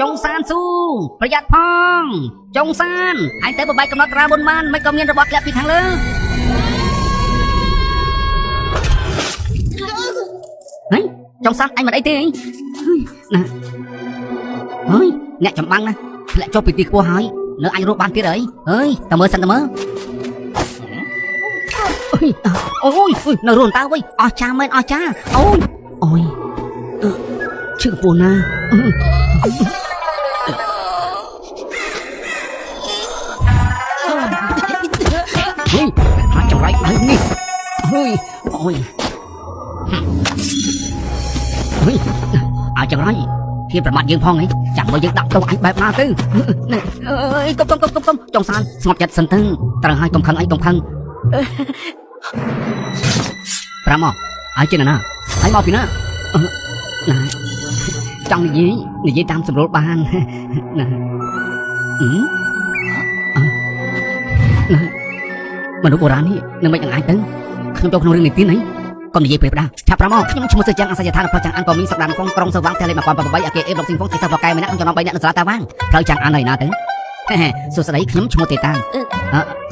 ចុងសានស៊ូប្រយ័ត្នផងចុងសានឯងទៅបបែកកំណត់ត្រាមុនបានមិនក៏មានរបស់ធ្លាក់ពីខាងលើហេចុងសានឯងមិនអីទេហីណាហើយអ្នកចម្បាំងណាធ្លាក់ចុះពីទីខ្ពស់ហើយនៅអាចរស់បានទៀតអីអើយតើមើលសិនតើមើលអូយអូយនៅរស់តើវិញអស់ចាមែនអស់ចាអូយអូយឈឺពោះណា ហេអាចចង្រៃដៃនេះហើយអូយហេអាចចង្រៃហ៊ានប្រមាថយើងផងហីចាំមើលយើងដាក់ទោសអញបែបណាទៅណែអើយកុំកុំកុំកុំកុំចង់សានស្ងប់ចិត្តសិនទៅត្រូវហើយកុំខឹងអីកុំខឹងប្រាំមកហើយជាណាហើយមកពីណាណាចង់និយាយនិយាយតាមសម្រួលបានណាណាមនុស្សបុរាណនេះនឹងមិនអាចទៅខ្ញុំចូលក្នុងរឿងនេះទៀតហីកុំនិយាយពេលផ្ដាឆាប់ប្រាំមកខ្ញុំឈ្មោះសចាំងអសយដ្ឋានផ្លូវចាំងអានក៏មានសក្តានផងក្រុងសវាងផ្ទះលេខ1008អគារអេប្លុកស៊ីងផងទីសិស្សបកែម្នាក់ក្នុងចំណោម3នាក់នៅសាលាតាវាងផ្លូវចាំងអាននៅណាទៅសួស្តីខ្ញុំឈ្មោះទេតា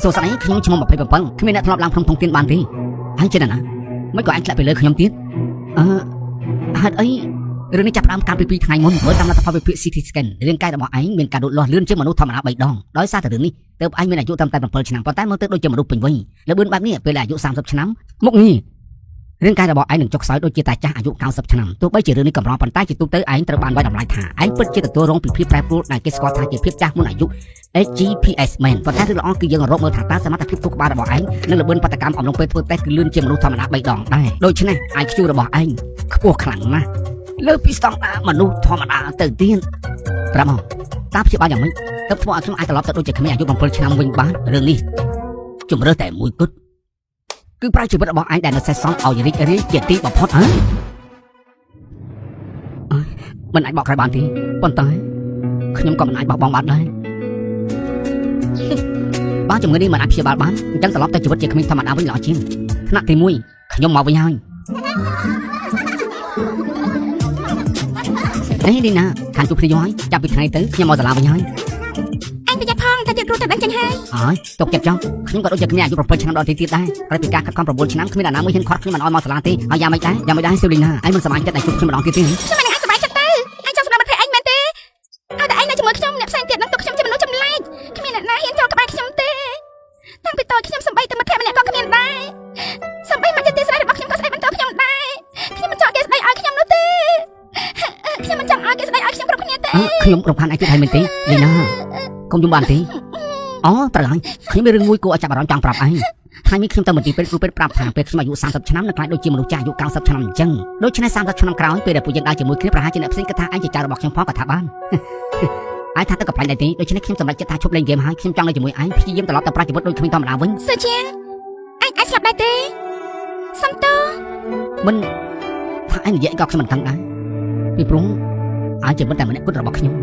សួស្តីខ្ញុំឈ្មោះ27គ្មានអ្នកធ្លាប់ឡើងភ្នំធំទៀនបានទេហើយជាណាមិនក៏អញធ្លាក់ពីលើខ្ញុំទៀតអឺហេតុអីរឿងនេះចាប់ផ្ដើមកាលពី2ថ្ងៃមុនមើលតាមលទ្ធផលវិភាគ CT scan រាងកាយរបស់ឯងមានការលូតលាស់លឿនជាងមនុស្សធម្មតា3ដងដោយសារតែរឿងនេះទើបឯងមានអាយុត្រឹមតែ7ឆ្នាំប៉ុន្តែមើលទៅដូចជាមនុស្សពេញវ័យលឿនបែបនេះពេលអាយុ30ឆ្នាំមុខងាររាងកាយរបស់ឯងនឹងចុះខ្សោយដូចជាតាចាស់អាយុ90ឆ្នាំទោះបីជារឿងនេះកម្រប៉ុន្តែជាទូទៅឯងត្រូវបានវាយតម្លៃថាឯងពិតជាទទួលរងពីភាពប្រែប្រួលដែលគេស្គាល់ថាជាភាពចាស់មុនអាយុ HGPS មែនប៉ុន្តែរឿងល្អគឺយើងរកមើលថាតើសមត្ថភាពខួរក្បាលរបស់ឯងនឹងល្បឿនបាតកម្មអំឡុងពេលធ្វើតេស្តគឺលឿនជាងមនុស្សធម្មតា3ដងដែរដូច្នេះ IQ របស់ឯងខ្ពស់ខ្លាំងណាស់លើពីស្តង់ដារមនុស្សធម្មតាទៅទៀតប្រាប់មកតើព្យាបាលយ៉ាងម៉េចទើបធ្វើឲ្យខ្ញុំអាចត្រឡប់ទៅដូចជាក្មេងអាយុ7ឆ្នាំវិញបានរឿងនេះជំរើសតែមួយគត់គឺប្រើជីវិតរបស់ឯងដែលនៅសេសសល់ឲ្យរីករាយជាទីបំផុតហ៎មិនអាចបកក្រោយបានទេប៉ុន្តែខ្ញុំក៏មិនអាចបោះបង់បានដែរបើជំងឺនេះមិនអាចព្យាបាលបានអញ្ចឹងត្រឡប់ទៅជីវិតជាក្មេងធម្មតាវិញល្អជាងថ្នាក់ទី1ខ្ញុំមកវិញហើយអេលីណាខានជួបគ្នាយូរហើយចាប់ពីថ្ងៃទៅខ្ញុំមកសាលាវិញហើយ អញប្រយ័ត្នផងថាទៀតគ្រូទៅដឹងចេញហើយ ហើយទុកចិត្តចង់ខ្ញុំក៏ដូចជាគ្នាអាយុ7ឆ្នាំដល់ទីទៀតដែរក្រោយពីការខិតខំ9ឆ្នាំគ្មានអ្នកណាមួយហ៊ានខាត់ខ្ញុំមិនឲ្យមកសាលាទេហើយយ៉ាងម៉េចដែរយ៉ាងម៉េចដែរស៊ូលីណាឯងមិនសប្បាយចិត្តដែលជួបខ្ញុំម្ដងទៀតទេ ខ្ញុំមិនអាចសប្បាយចិត្តទៅអញចង់សម្រាប់មិត្តភក្តិឯងមែនទេឲ្យតែឯងនៅជាមួយខ្ញុំអ្នកផ្សេងទៀតនឹងទុកខ្ញុំជាមនុស្សចម្លែកគ្មានអ្នកណាហ៊ានចូលក្បែរខ្ញុំទេតាំងពីតូចខ្ញុំសំបីតែមិត្តភក្តិម្នាក់ក៏គ្មានដែរសំបីមកជាទីស្រ័យរបស់ខ្ញុំក៏ស្ដីបន្តខ្ញុំដែរខ្ញុំមិនចង់គេស្ដីឲ្យខ្ញុំនោះទេខ្ញុំមិនចង់ឲ្យគេស្ដីឲ្យខ្ញុំគ្រប់គ្នាទេ ខ្ញុំរំខានឯងទៀតហើយមែនទេលីណាកុំយំបានទេអូត្រូវហើយខ្ញុំមានរឿងមួយគួរឲ្យចាប់អារម្មណ៍ចង់ប្រាប់ឯងថ្ងៃនេះខ្ញុំទៅមន្ទីរពេទ្យគ្រូពេទ្យប្រាប់ថាពេលខ្ញុំអាយុ30ឆ្នាំនឹងខ្លាចដូចជាមនុស្សចាស់អាយុ90ឆ្នាំអញ្ចឹងដូច្នេះ30ឆ្នាំក្រោយពេលដែលពួកយើងដើរជាមួយគ្នាប្រហែលជាអ្នកផ្សេងគិតថាឯងជាចៅរបស់ខ្ញុំផងក៏ថាបានឯងថាទៅកំប្លែងដែរទេដូច្នេះខ្ញុំសម្រេចចិត្តថាឈប់លេងហ្គេមហើយខ្ញុំចង់នៅជាមួយឯងព្យាយាមត្រឡប់ទៅប្រាជីវិតដូចក្មេងធម្មតាវិញ សើជាងអញអាចស្លាប់ដែរទេសំតោ មិនថាឯងនិយាយក៏ខ្ញុំមិនខឹងដែរពីព្រោះឯងជាមិត្តតែម្នាក់គត់របស់ខ្ញុំ